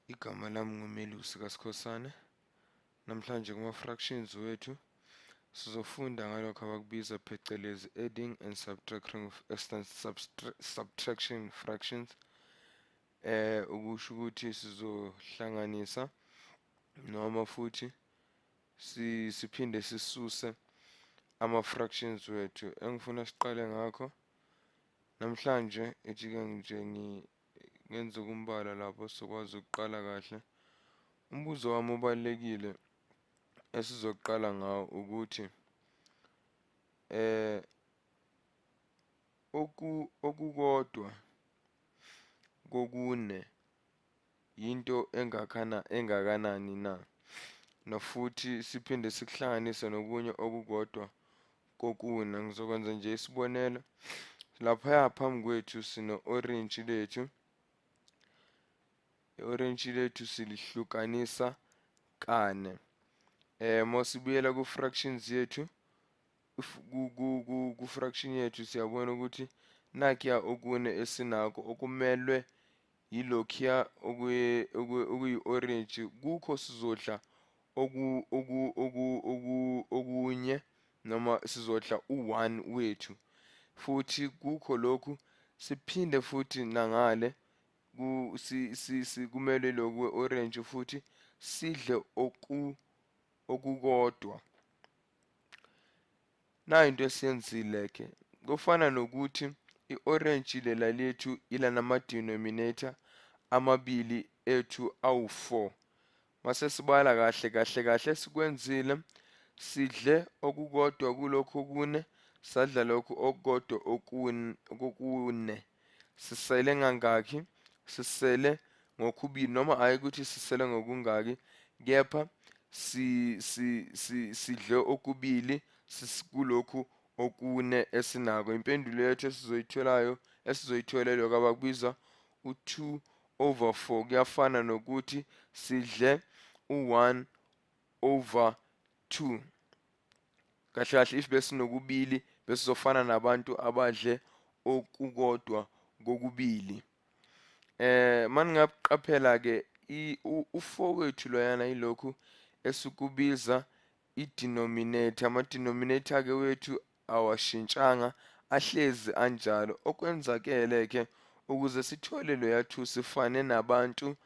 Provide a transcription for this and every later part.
Igama lami nguMelusi kaSkhosana. Namhlanje kuma-fractions wethu sizofunda ngalokho abakubiza phecelezi adding and subtraction fractions. Ukusho ukuthi sizohlanganisa noma futhi siphinde sisuse ama-fractions wethu. Engifuna siqale ngakho namhlanje, ithi-ke nje ngenze kumbala lapho sizokwazi ukuqala kahle. Umbuzo wami obalulekile esizoqala ngawo ukuthi okukodwa kokune yinto engakanani na, nofuthi siphinde sikuhlanganise nokunye okukodwa kokune. Ngizokwenza nje isibonelo laphaya phambi kwethu sino-orintshi lethu. I-orintshi lethu silihlukanisa kane. Masibuyela ku-fractions yethu, ku-fraction yethu siyabona ukuthi nakhiya okune esinako okumelwe yilokhiya okuyi-orintshi. Kukho sizodla okunye noma sizodla u-1 wethu, futhi kukho lokhu siphinde futhi nangale kumele lokhu kwe-orange futhi sidle okukodwa. Nayo into esiyenzile ke, kufana nokuthi i-orange lela lethu ilanama-denominator amabili ethu awu-4. Mase sibala kahle kahle kahle sikwenzile, sidle okukodwa kulokhu okune, sadla lokhu okukodwa kokune. Sisele ngangaki? Sisele ngokubili, noma hhayi ukuthi sisele ngokungaki, kepha sidle okubili kulokhu okune esinako. Impendulo yethu esizoyitholayo, esizoyithola lokho abakubiza u-2 over 4, kuyafana nokuthi sidle u-1 over 2. Kahle kahle if besinokubili besizofana nabantu abadle okukodwa kokubili. Maningaqaphela ke u-4 wethu loyana yilokhu esikubiza i-denominator. Ama-denominator ke wethu awashintshanga, ahlezi anjalo. Okwenzakele ke ukuze sithole loya 2 sifane nabantu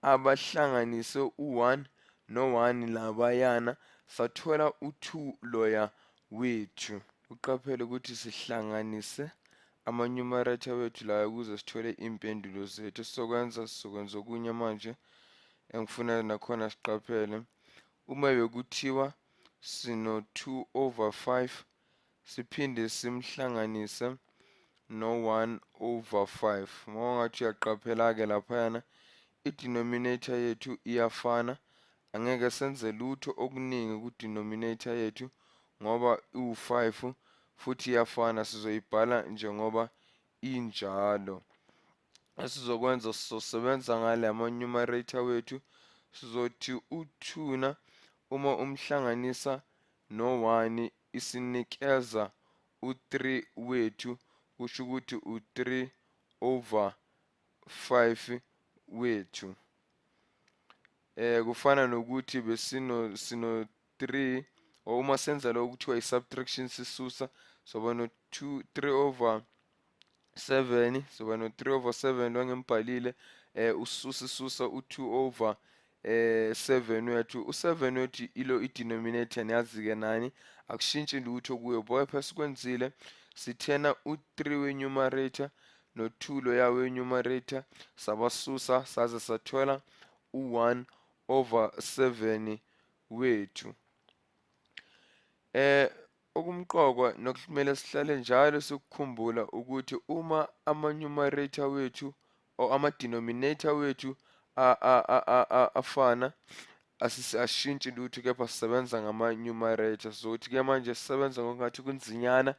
abahlanganise u-1 no-1 labayana, sathola u-2 loya wethu. Uqaphele ukuthi sihlanganise ama-numerator wethu la ukuze sithole iy'mpendulo zethu. Sizokwenza okunye manje engifuna nakhona siqaphele. Uma bekuthiwa sino 2 over 5 siphinde simhlanganise no-1 over 5, uma ungathi uyaqaphela-ke laphayana i-denominator yethu iyafana, angeke senze lutho okuningi ku-denominator yethu ngoba iwu-5 futhi iyafana, sizoyibhala njengoba injalo. Esizokwenza, sizosebenza ngale ama-numerator wethu, sizothi u-2 na uma umhlanganisa no-1 isinikeza u-3 wethu, kusho ukuthi u-3 over 5 wethu. Kufana nokuthi besino sino 3, or uma senza lokho kuthiwa i-subtraction sisusa, soba no 2 3 over 7, soba no 3 over 7 lo ngimbhalile, ususa susa u2 over 7 wethu. U7 wethu ilo i-denominator, niyazi ke nani akushintshi lutho kuyo. Kepha sikwenzile, sithena u3 we-numerator no2 loya we-numerator, sabasusa saze sathola u1 over 7 wethu. Okumqokwa nokumele sihlale njalo sikukhumbula ukuthi uma ama-numerator wethu or ama-denominator wethu afana, asishintshi lutho, kepha sisebenza ngama-numerator. Sokuthi ke manje sisebenza ngokungathi kunzinyana.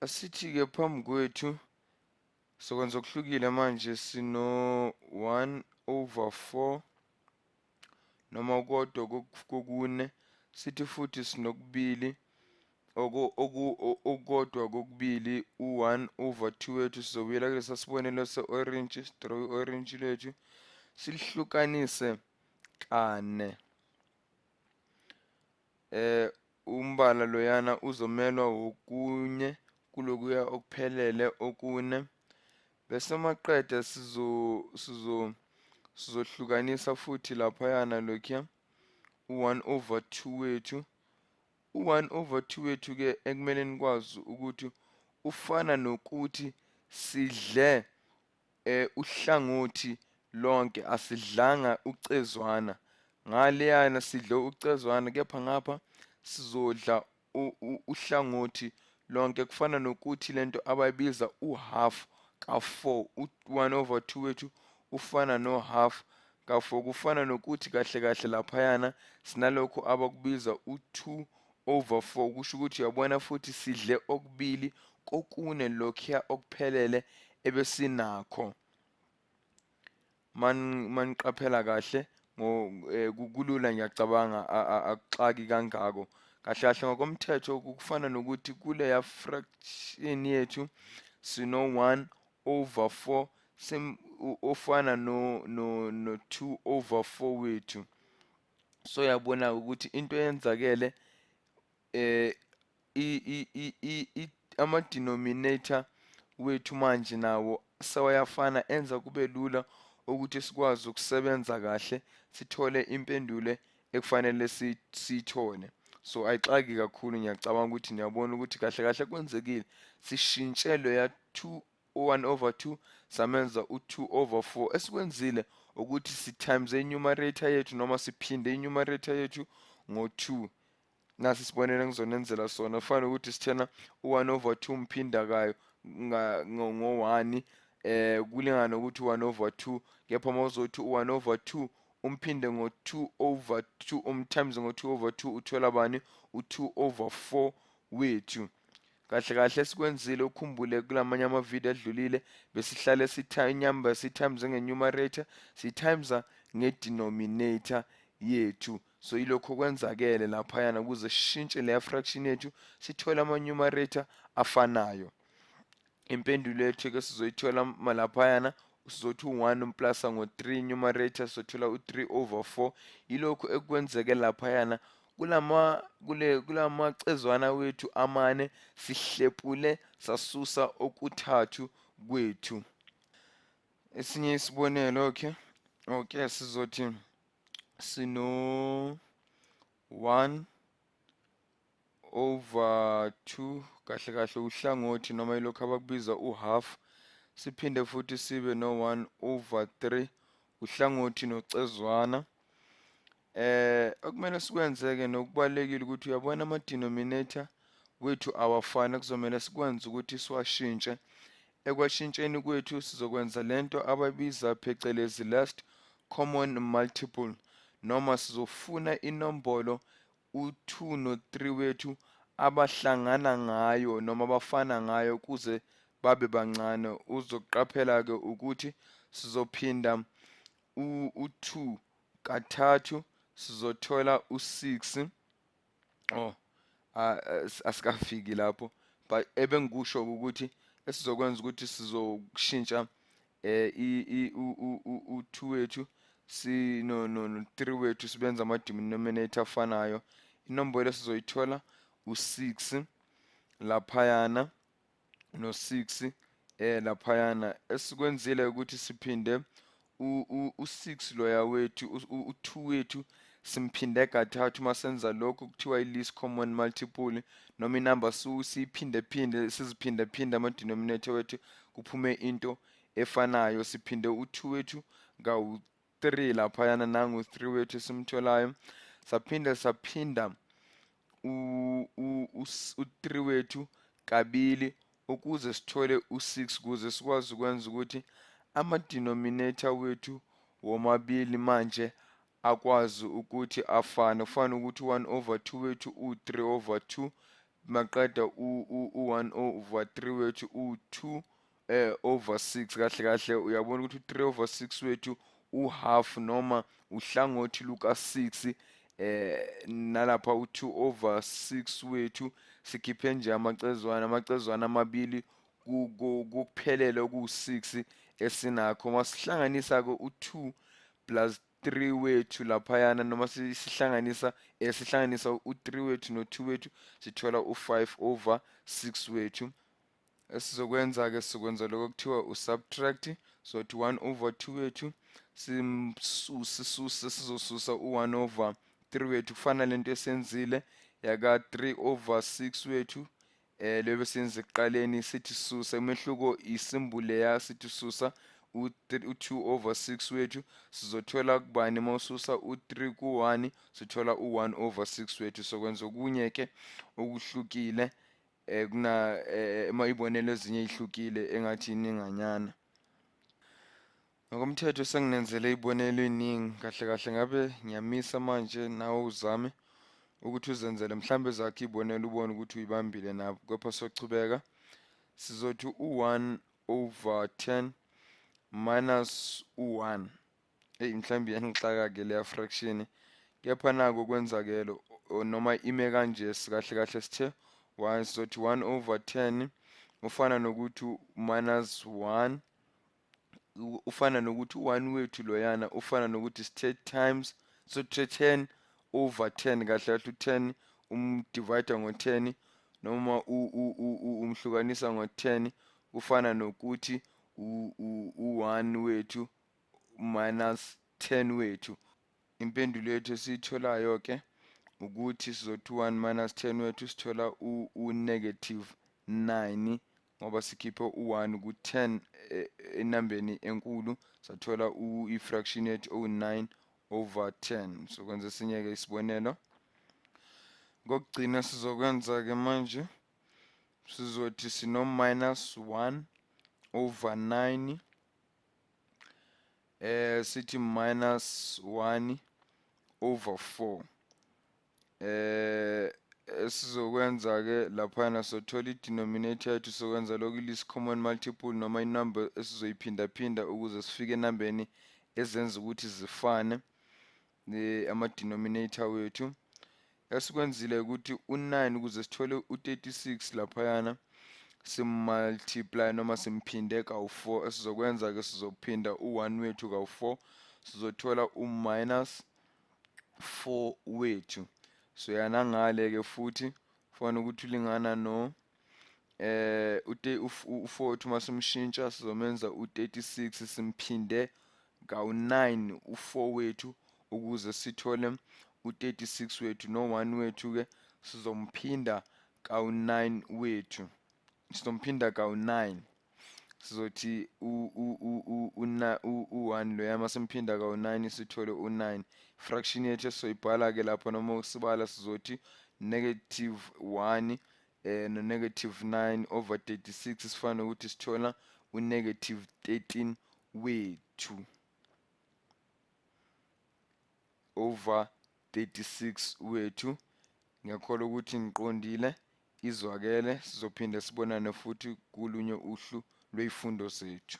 Asithi ke phambi kwethu sokwenza okuhlukile manje, sino 1 over 4 noma kodwa kokune, sithi futhi sinokubili okukodwa kokubili, u-1 over 2 wethu. Sizobuyela kulesa sibonelo se-orange, sidraw i-orange lethu. Silihlukanise kane. Umbala loyana uzomelwa okunye kulokuya okuphelele okune. Bese maqeda sizohlukanisa futhi laphayana lokhuya u-1 over 2 wethu. U-1 over 2 wethu ke ekumele nikwazi ukuthi ufana nokuthi sidle uhlangothi lonke, asidlanga ucezwana. Ngaleyana sidle ucezwana, kepha ngapha sizodla uhlangothi lonke. Kufana nokuthi lento abayibiza uhalf ka-4, u-1 over 2 wethu ufana no-half ka-4. Kufana nokuthi kahle kahle laphayana sinalokho abakubiza u-2 over 4. Kusho ukuthi uyabona futhi sidle okubili kokune lokhuya okuphelele ebesinakho. Maniqaphela kahle kulula, ngiyacabanga akuxaki kangako. Kahle kahle ngokomthetho kufana nokuthi kuleya fraction yethu sino 1 over 4 ofana no 2 over 4 wethu. So yabona ukuthi into eyenzakele ama denominator wethu manje nawo sewayafana, enza kube lula ukuthi sikwazi ukusebenza kahle sithole impendulo ekufanele siyithole. So ayixaki kakhulu, ngiyacabanga ukuthi niyabona ukuthi kahle kahle kwenzekile. Sishintshe loya 2 1 over 2 samenza u2 over 4. Esikwenzile ukuthi si times i-numerator yethu noma siphinde i-numerator yethu ngo-2. Nasi isibonelo engizonenzela sona, kufana ukuthi sithena u-1 over 2 umphinda kayo ngo-1 kulingana nokuthi u-1 over 2, kepha uma uzothi u-1 over 2 umphinde ngo-2 over 2 umtimes ngo-2 over 2 uthola bani? U-2 over 4 wethu. Kahle kahle esikwenzile, ukhumbule kulamanye amavidiyo adlulile besihlale inyamba si-times nge-numerator, si-times nge-denominator yethu. So yilokho kwenzakele laphayana ukuze sishintshe leya fraction yethu sithole ama-numerator afanayo. Impendulo yethu ke sizoyithola laphayana, sizothi u-1 umplasa ngo-3 numerator, sizothola u-3 over 4. Yilokhu ekwenzeke laphayana kulamacezwana wethu amane, sihlepule sasusa okuthathu kwethu. Esinye isibonelo, okay, sizothi sino 1 over 2, kahle kahle uhlangothi noma ilokhu abakubiza uhalf, siphinde futhi sibe no 1 over 3 uhlangothi nocezwana. Okumele sikwenzeke nokubalekile ukuthi uyabona ama denominator wethu awafani, kuzomela sikwenze ukuthi siwashintshe. Ekwashintsheni kwethu sizokwenza lento ababiza phecelezi last common multiple, noma sizofuna inombolo u2 no3 wethu abahlangana ngayo noma abafana ngayo kuze babe bancane. Uzoqaphela ke ukuthi sizophinda u2 kathathu, sizothola u6. Oh, asikafiki lapho, but ebengikusho ukuthi esizokwenza ukuthi sizoshintsha u2 wethu si no no 3 wethu sibenza ama denominator afanayo. Inombolo esizoyithola u6 laphayana no6 laphayana. Esikwenzile ukuthi siphinde u6 loya wethu, u2 wethu simphinde kathathu. Masenza lokho kuthiwa i-least common multiple, noma inamba siyiphinde phinde, siziphinde phinde ama denominator wethu kuphume into efanayo. Siphinde u2 wethu kawu-3 laphayana, nangu 3 wethu esimtholayo. Saphinde saphinda u3 wethu kabili ukuze sithole u6, ukuze sikwazi ukwenza ukuthi ama denominator wethu womabili manje akwazi ukuthi afane. Kufana ukuthi u1 over 2 wethu u3 over 2, maqeda u1 over 3 wethu u2 over 6. Kahle kahle uyabona ukuthi u3 over 6 wethu uhalf noma uhlangothi luka 6, nalapha u2 over 6 wethu sikhiphe nje amacezwana amabili kuphelele ku6 esinakho. Masihlanganisa ke u2 plus 3 wethu laphayana, noma sihlanganisa sihlanganisa u-3 wethu no-2 wethu, sithola u-5 over 6 wethu. Esizokwenza-ke, sizokwenza lokho kuthiwa u-subtract. Sothi 1 over 2 wethu simsuse, sisuse, sizosusa u-1 over 3 wethu. Kufana lento esenzile yaka 3 over 6 wethu, leyo besenze ekuqaleni, sithi susa, umehluko isimbule leya, sithi susa u-2 over 6 wethu. Sizothola kubani uma ususa u-3 ku-1? Sithola u-1 over 6 wethu. Sokwenza okunye ke okuhlukile kuna uma ibonelo ezinye ihlukile engathi ininganyana. Ngokomthetho senginenzele ibonelo eningi kahle kahle, ngabe ngiyamisa manje, nawe uzame ukuthi uzenzele mhlambe zakho ibonelo, ubone ukuthi uyibambile nabo. Kepha sochubeka, sizothi u-1 over 10 minus u-1. Eyi, mhlawumbe iyangixaka-ke leya fraction, kepha nako kwenzakele noma ime kanje. Kahle kahle sithe 1, sizothi 1 over 10 ufana nokuthi minus 1, ufana nokuthi u-1 wethu loyana ufana nokuthi sithe times, so 10 over 10. Kahle kahle u-10 umdivide ngo-10 noma umhlukanisa ngo-10 kufana nokuthi u-1 wethu minus 10 wethu. Impendulo yethu esiyitholayo ke ukuthi sizothi 1 minus 10 wethu, sithola u-negative 9, ngoba sikhiphe u-1 ku-10 enambeni enkulu, sathola i-fraction yethu owu-9 over 10. Sokwenza esinye-ke isibonelo kokugcina. Sizokwenza-ke manje, sizothi sino-minus 1 over 9, sithi minus 1 over 4. Esizokwenza ke laphana, sothola i-denominator yethu, sokwenza lokhu least common multiple, noma inumber esizoyiphindaphinda ukuze sifike enambeni ezenza ukuthi zifane ama-denominator wethu. Esikwenzile ukuthi u-9, ukuze sithole u-36 laphayana, simultiply noma simphinde kawu-4. Esizokwenza ke, sizophinda u-1 wethu kawu-4, sizothola u-minus 4 wethu. So yana ngale ke futhi ufana ukuthi ulingana no ute u4 wethu, masimshintsha sizomenza u36, simphinde kawu9 u4 wethu ukuze sithole u36 wethu, no1 wethu ke sizomphinda kawu9 wethu, sizomphinda kawu9. Sizothi u-1 loya masimphinda kawu-9 sithole u-9. Fraction yethu esizoyibhala ke lapho noma usibala, sizothi negative 1 no negative 9 over 36, sifana nokuthi sithola u-negative 13 wethu over 36 wethu. Ngiyakholwa ukuthi ngiqondile, izwakele. Sizophinde sibonane futhi kulunye uhlu lwezifundo zethu.